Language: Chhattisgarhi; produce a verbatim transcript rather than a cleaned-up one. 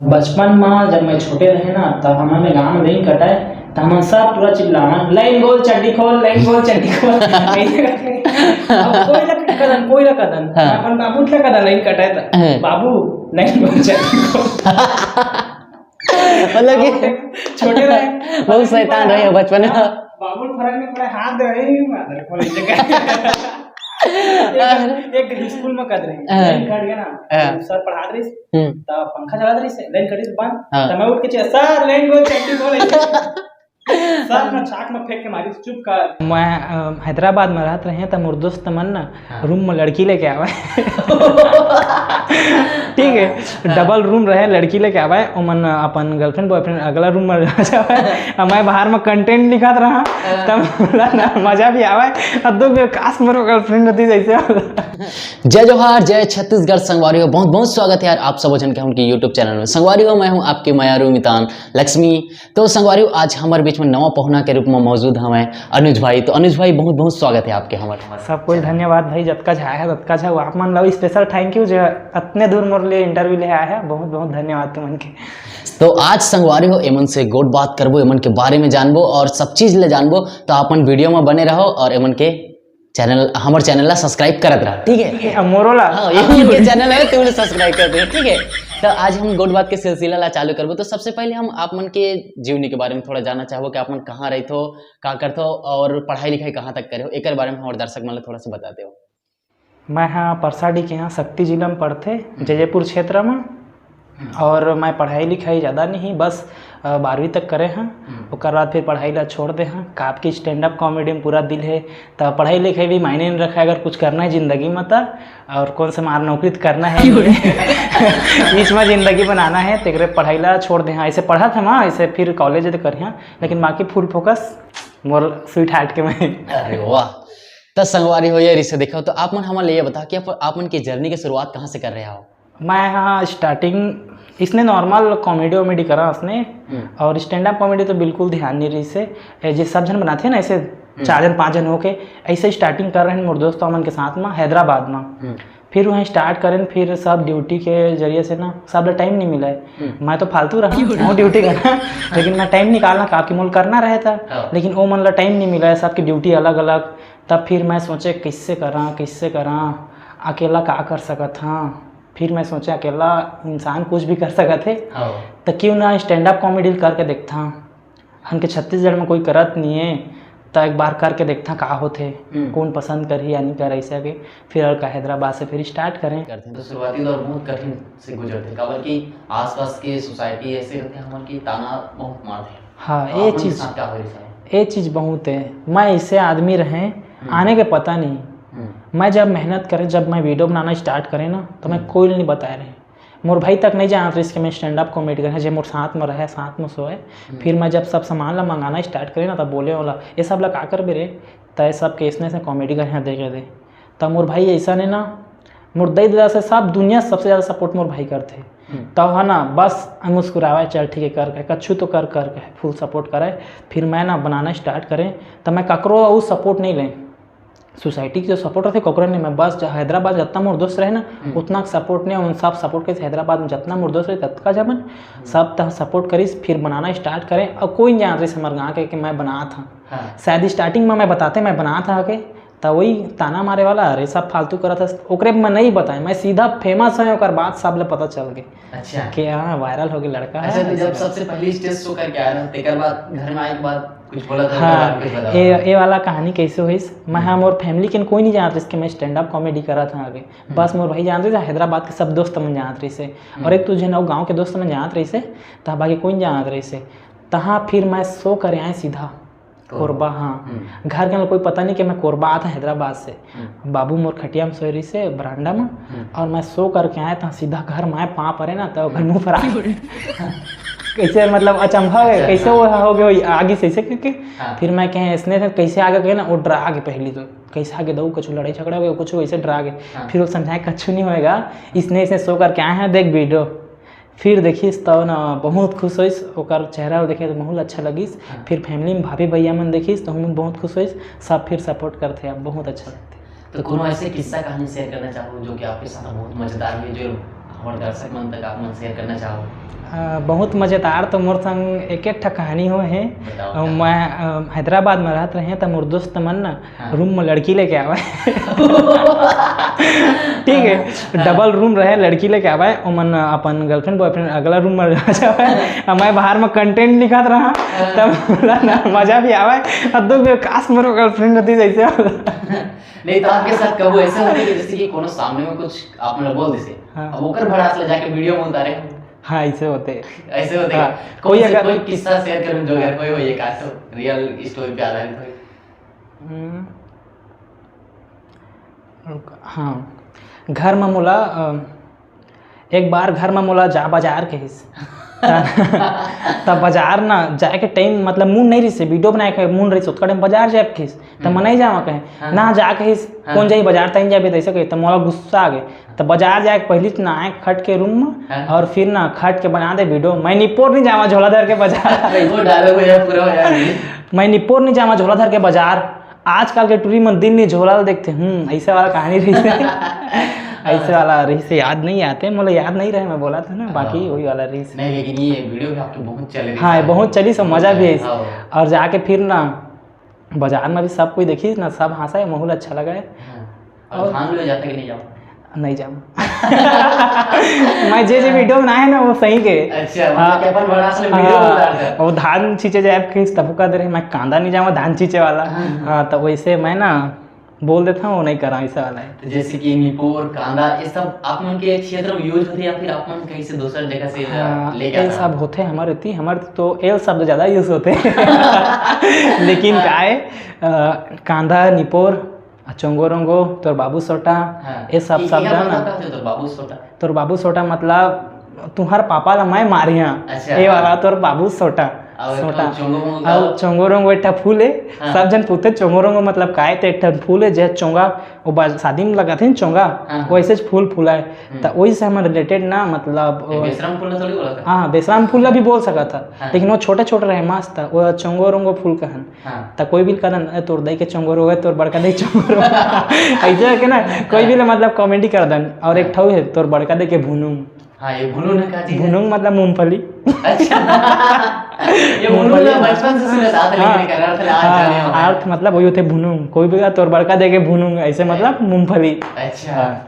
बचपन में जब मैं छोटे रहे ना, तब हमन में गाँव में लाइन कटाए, त हमन सब पूरा चिल्लावन, "लाइन बोल, चड्डी खोल, लाइन बोल, चड्डी खोल।" अब कोई ला कदन, कोई ला कदन, हाँ। अपन बाबू ला कदन लाइन कटाए त, हाँ। "बाबू, लाइन बोल, चड्डी खोल।" मतलब कि छोटे रहे। बहुत शैतान रहे हो बचपन में। हाँ, बाबू फरक में पड़े, हाथ दे, "ए, मादर खोल जगह।" एक, एक स्कूल में कद रही, हाँ। लाइन कट गया ना, हाँ। सर पढ़ात रही, हम्म। त पंखा चलात रही, लाइन कट रही बंद, हाँ। त मैं उठ के चिल्ला, "सर, लाइन बोल, चड्डी खोल।" सर ना चाक में फेंक के मारी, "चुप कर।" मैं, अ, हैदराबाद में रहत रहे, त मोर दोस्त मन ना हाँ। रूम में लड़की लेके आवे। ठीक है, हाँ। डबल रूम रहे, लड़की लेके आवे, ओमन अपन गर्लफ्रेंड बॉयफ्रेंड अगला रूम में रह जावे, और मैं बाहर में कंटेंट लिखत रहा, हाँ। तब बोला ना, मजा भी आवे, अब तो काश मोर गर्लफ्रेंड रहती जैसे। जय जोहार, जय छत्तीसगढ़ संगवारी हो, बहुत बहुत स्वागत है यार आप सब झन के हमन के YouTube चैनल में। संगवारी हो, मैं हूँ आपके मयारू मितान लक्ष्मी। तो संगवारी हो, आज हमारे बीच में नवा पहुना के रूप में मौजूद हमें अनुज भाई। तो अनुज भाई, बहुत बहुत स्वागत है आपके हमारे। सब कोई धन्यवाद भाई, जतका झा है, ततका झा, आप मन ला स्पेशल थैंक यू जो अतने दूर मोर लिए इंटरव्यू ले आए हैं, बहुत बहुत धन्यवाद तुमन के। तो आज संगवारी हो, एमन से गोठ बात करबो, एमन के बारे में जानबो और सब चीज ले जानबो। तो आप मन वीडियो में बने रहो और एमन के चैनल, हमर चैनल ला सब्सक्राइब करत रहा, ठीक है? ये मोरो ला। हाँ, ये उनके चैनल है, तुम सब्सक्राइब कर दो, ठीक है? तो आज हम गोठ बात के सिलसिला ला चालू करबो। तो सबसे पहले हम आप मन के जीवनी के बारे में थोड़ा जानना चाहबो कि आप मन कहाँ रहिथो, का करथो और पढ़ाई लिखाई कहाँ तक करे हो, एकर बारे में हमारे दर्शक मन ला थोड़ा सा बताते हो। मैं हाँ परसाडी के यहाँ शक्ति जिला में पढ़थे, हम्म। जयपुर क्षेत्र में। हम्म। और मैं पढ़ाई लिखाई ज़्यादा नहीं, बस, अ, बारहवीं तक करे हाँ। हम्म। ओकर बाद फिर पढ़ाई ला छोड़ दे हाँ। का आपकी स्टैंड अप कॉमेडी में पूरा दिल है, तो पढ़ाई लिखाई भी मायने नहीं रखा है, अगर कुछ करना है जिंदगी में तो, और कौन से मार नौकरी तो करना है नहीं। बीच में जिंदगी बनाना है, तेकरे पढ़ाई ला छोड़ दे हाँ। ऐसे पढ़ा था हाँ, ऐसे फिर कॉलेज तो कर हाँ, लेकिन बाकी फुल फोकस मोर स्वीट हार्ट के में। अरे वाह। त संगवारी हो, ये रिश्ते देखो, तो आप मन हमन ले ये बता कि आप, आप मन की जर्नी की शुरुआत कहाँ से कर रहे हो? मैं हाँ स्टार्टिंग इसने नॉर्मल कॉमेडी वॉमेडी करा उसने, हम्म। और स्टैंड अप कॉमेडी तो बिल्कुल ध्यान नहीं रही से। ए, जे सब झन बनाथे ना ऐसे हम्म। चार झन पाँच झन होके, ऐसे स्टार्टिंग कर रहे हैं मोर दोस्त मन के साथ में हैदराबाद में। हम्म। फिर वहीं स्टार्ट करें, फिर सब ड्यूटी के जरिए से ना सब ला टाइम नहीं मिला है। हम्म। मैं तो फालतू रहा, वो ड्यूटी करना, लेकिन मैं टाइम निकालना का कि मोल करना रहता, हाँ। लेकिन वो मन ला टाइम नहीं मिला है, सबकी ड्यूटी अलग अलग। तब फिर मैं सोचे किससे करा, किससे करा, अकेला का कर सकत हाँ। फिर मैं सोचे अकेला इंसान कुछ भी कर सकत है, हाँ। तो क्यों ना स्टैंड अप कॉमेडी करके देखता। हमके छत्तीसगढ़ में कोई करत नहीं है, त एक बार करके देखता का होथे, हम्म। कौन पसंद करही या नहीं करे, ऐसे के। फिर और का हैदराबाद से फिर स्टार्ट करें। करते हैं तो शुरुआती दौर बहुत कठिन से गुजरते, काबर कि आसपास के सोसाइटी ऐसे रहते हैं हमन की ताना बहुत मारते हैं। हाँ, तो ये आप मन के चीज, साथ क्या हो रही साहब? ये चीज बहुत है। मैं ऐसे आदमी रहे, हम्म। आने के पता नहीं। हम्म। मैं जब मेहनत करे, जब मैं वीडियो बनाना स्टार्ट करे ना, तो मैं हम्म। कोई नहीं बताए रहे। मोर भाई तक नहीं जानत रहिस कि मैं स्टैंड अप कॉमेडी कर, जे मोर साथ में रहे, साथ में सोए। हम्म। फिर मैं जब सब सामान ला मंगाना स्टार्ट करे ना, तब बोले वाला, "ये सब ला का करबे रे? तय सब के इसने से कॉमेडी कर यहाँ देखे दे।" तब मोर भाई ऐसा ने ना, मोर दई ददा से सब दुनिया सबसे ज़्यादा सपोर्ट मोर भाई करथे। हम्म। तब है ना, बस मुस्कुरावे, "चल ठीक है, कर के, कछु तो कर, कर के फुल सपोर्ट करे।" फिर मैं ना बनाना स्टार्ट करें, तब मैं ककरो अउ सपोर्ट नहीं लें। सोसाइटी के जो सपोर्ट रहिथे, ककरो नहीं, मैं बस ज-, हैदराबाद जतना मोर दोस्त रहे ना, हम्म। उतना सपोर्ट नहीं, उन सब सपोर्ट करिस। हैदराबाद में जतना मोर दोस्त रहे, ततका जमन, हम्म। सब तह सपोर्ट करिस, फिर बनाना स्टार्ट करें। और कोई नहीं जानत रहिस हमर गाँव के कि मैं बनात हाँ। हाँ। शायद स्टार्टिंग में मैं बताते, मैं बनात हाँ के, त वही ताना मारे वाला, "अरे, सब फालतू करत हस।" ओकरे मैं नहीं बताए, मैं सीधा फेमस है, ओकर बाद सब ले पता चल गए। अच्छा। कि हाँ, वायरल हो गए लड़का है। अच्छा, तो जब सबसे पहली स्टेज शो करके आया था, तेकर बाद घर में आए के बाद कुछ बोला था, हाँ, ओकर बाद कुछ बताओ। ए, ए वाला कहानी कैसे होइस? मैं, हाँ, हम्म। मोर फैमिली के कोई नहीं जानत रहिस कि मैं स्टैंड अप कॉमेडी करत हाँ आगे। हम्म। बस मोर भाई जानत रहिस, हैदराबाद के सब दोस्त मन जानत रहिस हे। हम्म। और एक दू झन अउ गाँव के दोस्त मन जानत रहिस हे, त बाकी कोई नहीं जानत रहिस हे। तहाँ फिर मैं शो करे आए सीधा कोरबा। कोरबा, हाँ। हम्म। घर के कोई पता नहीं कि मैं कोरबा आत हँव हैदराबाद से। हम्म। बाबू मोर खटिया में सोए रहिस हे बरांडा में, हम्म। और मैं शो करके आए त सीधा घर में आए, पाँव परे ना, त ओकर मुँह फरा। कैसे, मतलब, अचंभा हो गया, अच्छा, कैसे हाँ। वो हो गया, वो आगे से ऐसे करके। हाँ। फिर मैं कहे, "इसने फिर कैसे आगे?" कहे ना, वो डरा गए पहली तो, "कैसे आगे दऊ, कुछ लड़ाई झगड़ा हो गया, कुछ वैसे डरा गए।" हाँ। फिर वो समझाए, "कछु नहीं होएगा, इसने, इसने शो करके आए हैं, देख वीडियो।" फिर देखिस त ना बहुत खुश होइस, ओकर चेहरा देखे त बहुत अच्छा लगिस। हाँ। फिर फैमिली में भाभी भैया मन देखिस त हमन बहुत खुश होइस, सब फिर सपोर्ट करथे, अब बहुत अच्छा लगथे। तो कोनो ऐसे किस्सा कहानी शेयर करना चाहो जो कि आपके साथ बहुत मजेदार हुई, जो हमर दर्शक मन तक आप मन शेयर करना चाहो? अ, बहुत मजेदार। तो मोर संग एक एक ठा कहानी होए हे। बताओ, अ, बताओ। मैं, अ, हैदराबाद में रहत रहे, त मोर दोस्त मन ना हाँ। रूम में लड़की लेके आवे। ठीक है, हाँ। डबल रूम रहे, लड़की लेके आवे, ओमन अपन गर्लफ्रेंड बॉयफ्रेंड अगला रूम में रह जावे, अउ मैं बाहर में कंटेंट लिखत रहा, हाँ। तब बोला ना, मजा भी आवे, अब तो मैं काश मोर गर्लफ्रेंड रहती जैसे। नहीं, तो आपके साथ कबो ऐसे होते कि जैसे कि कोनो सामने में कुछ आप मन ला बोल देसे, हाँ। अब ओकर भड़ास ले जाके वीडियो में उतारे? हाँ, ऐसे होते। ऐसे होते? हाँ। कौन कोई से, अगर कोई किस्सा शेयर करूँ जो अगर कोई हो, एक आध तो रियल स्टोरी पे आधारित हो। हम्म, रुक, हाँ, घर में मोला, अ, एक बार घर में मोला जा बाजार कहिस। त, त बाजार ना जाए के टाइम, मतलब, मूड नहीं रहिस, वीडियो बनाए के मूड रहिस, ओतका टाइम बाजार जाए कहिस, त हम्म। मैं नहीं जावा कहे। हाँ। ना जा कहिस, हाँ। कौन जाही बाजार, तहीं जाबे, तैसे कहिस, त मोला गुस्सा आ गए। त बाजार जाए के पहली ना आए खट के रूम में, हाँ। और फिर ना खट के बना दे वीडियो, मैं निपोर नहीं जावा झोला धर के बाजार। वो डायलॉग हो जाए, पूरा हो जाए। मैं निपोर नहीं जावा झोला धर के बाजार, आजकल के टूरी मन दिन नहीं झोला ल देखते, हम्म, ऐसे वाला कहानी रहिस। ऐसे वाला रहिस, याद नहीं आते, मोला याद नहीं रहे, मैं बोला था ना, बाकी हाँ। वही वाला रहिस। नहीं, लेकिन ये वीडियो भी आपके बहुत चले रहिस। हाँ, ये बहुत चलिस, मजा भी आइस। हाँ। और जाके फिर ना बाजार में भी सब कोई देखिस ना, सब हंसा है, माहौल अच्छा लगा है। हाँ। और और धान ले जाता कि नहीं जाओ? नहीं जाम। मैं जे जे वीडियो बनाए ना, वो सही के। अच्छा, मतलब हाँ। कि अपन बड़ा असली वीडियो हाँ, उतार दे। वो धान छींचे जाए कहिस, तब का दे रहे, मैं कांदा नहीं जाऊँगा धान छींचे वाला। हाँ, हाँ। हाँ, तो वैसे मैं ना बोल देता हूँ, वो नहीं करा, ऐसा वाला है। तो जैसे कि निपोर, कांदा, ये सब आप मन के क्षेत्र में यूज होते या फिर आप मन कहीं से दूसर जगह से हाँ, लेके ये आता? सब होते हमारे ती, हमारे तो एल शब्द ज़्यादा यूज होते हैं। लेकिन हाँ। काय, अ, कांदा, निपोर, आ, चोंगो रोंगो, तोर बाबू सोटा, हाँ। ये सब ये शब्द क्या है ना। मतलब का होते तोर बाबू सोटा? तोर बाबू सोटा मतलब, तुहर पापा ला मैं मारिया। अच्छा, ये हाँ। वाला तोर बाबू सोटा। और सोटा। चोंगो मोंगो? और चोंगो रोंगो एक ठा फूल है। हाँ। सब जन पूछते चोंगो रोंगो मतलब काय, तो एक ठा फूल है, जे चोंगा, वो बा-, शादी में लगाते हैं चोंगा, हाँ, हाँ। वैसे फूल फूला है। हम्म। तो वही से हमर रिलेटेड ना, मतलब, ये अ, बेसराम फूल ना थोड़ी बोला था? हाँ, बेसराम फूल ला भी बोल सकत था, हाँ। लेकिन वो छोटे छोटे रहे, मस्त था, वो चोंगो रोंगो फूल कहन। हाँ। त कोई भी कदन, "ए, तोर दाई के चोंगोरो है, तोर बड़का दाई चोंगोरो।" ऐसे है कि ना, कोई भी ले, मतलब, कॉमेडी कर दन। और एक हाँ। ठऊ है, "तोर बड़का दाई के भुनुंग।" हाँ, ये भुनुंग ना का चीज है? भुनुंग मतलब मूंगफली। अच्छा। ये भुनुंग मूंगफली। ना बचपन से सुने साथ लेके हाँ। निकल रहा था, आज हाँ, जाने वाला है। अर्थ मतलब वही होते भुनुंग। कोई भी का, "तोर बड़का दाई के भुनुंग", ऐसे मतलब मूंगफली। अच्छा। हाँ।